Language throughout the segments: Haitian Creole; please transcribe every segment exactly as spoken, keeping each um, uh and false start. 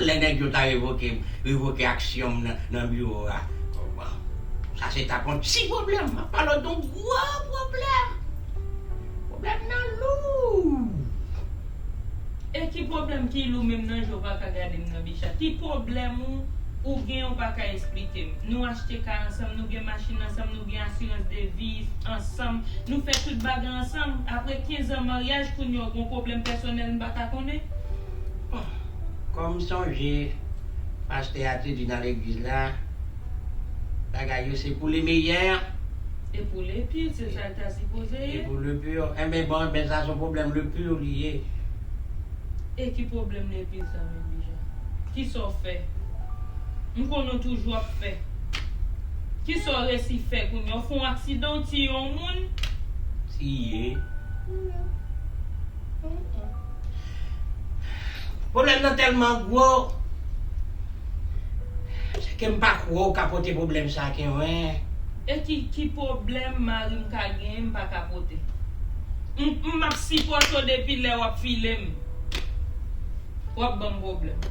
lè nèg yo ta revoke m, revoke aksyon m nan, nan biwo a. Bon, sa se t ap yon ti pwoblèm. M ap pale w de yon gwo pwoblèm. Pwoblèm nan lou. E ki pwoblèm ki lou menm nan je w pa ka gade m nan, Bicha? Ki pwoblèm ou, ou gen ou pa ka esplike m? Nou achte kay ansanm, nou gen machin ansanm, nou gen asirans de vi ansanm, nou fè tout bagay ansanm. Apre kenz an maryaj, kounye a w gen yon pwoblèm pèsonèl m pa ka konnen? Bon, kòm m sonje pastè a te di nan legliz la, bagay yo se pou le meyè. E pou le pire, se sa l ta sipoze ye. E pou le pire. Enben bon, enben sa se yon pwoblèm le pire li ye. E ki pwoblèm le pire sa menm, Bicha? Kisa w fè? M konnen w toujou ap fè. Kisa w resi fè kounye a? W fè yon aksidan, w tiye yon moun? Tiye. Pwoblèm nan tèlman gwo, se ke m pa kwè w ka pote pwoblèm sa ke mwen. E ki, ki pwoblèm mari m ka genyen m pa ka pote? M, m ap sipòte w depi lè w ap file m. W ap ban m pwoblèm.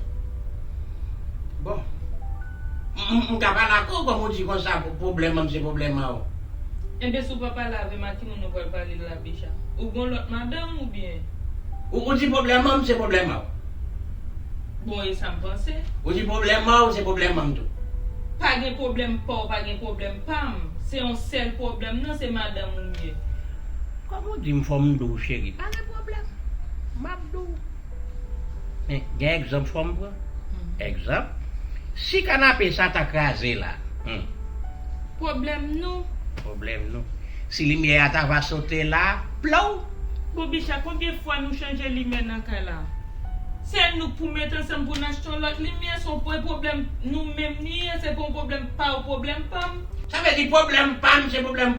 Bon. M, m, m ka pale ak ou, kòm ou di konsa, pwoblèm an m se pwoblèm an w. Enben, si w pa pale avè m, ak ki moun ou pral pale la, Bicha? Ou gon lòt madanm oubyen? Ou, ou di pwoblèm an m se pwoblèm an w. Bon, e sa m panse. Ou di pwoblèm an w se pwoblèm an m tou. Pa gen pwoblèm pa w, pa gen pwoblèm pa m. Se yon sèl pwoblèm nan, se madanm ou m ye. Kòm ou di m fò m di w cheri, pa gen pwoblèm. M ap di w. Men, gen egzanp fò m pran. Egzanp, si kanape sa ta kraze la, hmm, Pwoblèm nou. Pwoblèm nou. Si limyè a ta va sote la, plow! Bon, Bicha, konbyen fwa nou chanje limyè nan kay la? Se nou k pou met ansanm pou n achte yon lòt limyè, se yon pwoblèm nou menm li ye, se pa yon pwoblèm pa w, pwoblèm pa m. Sa vle di pwoblèm pa m se pwoblèm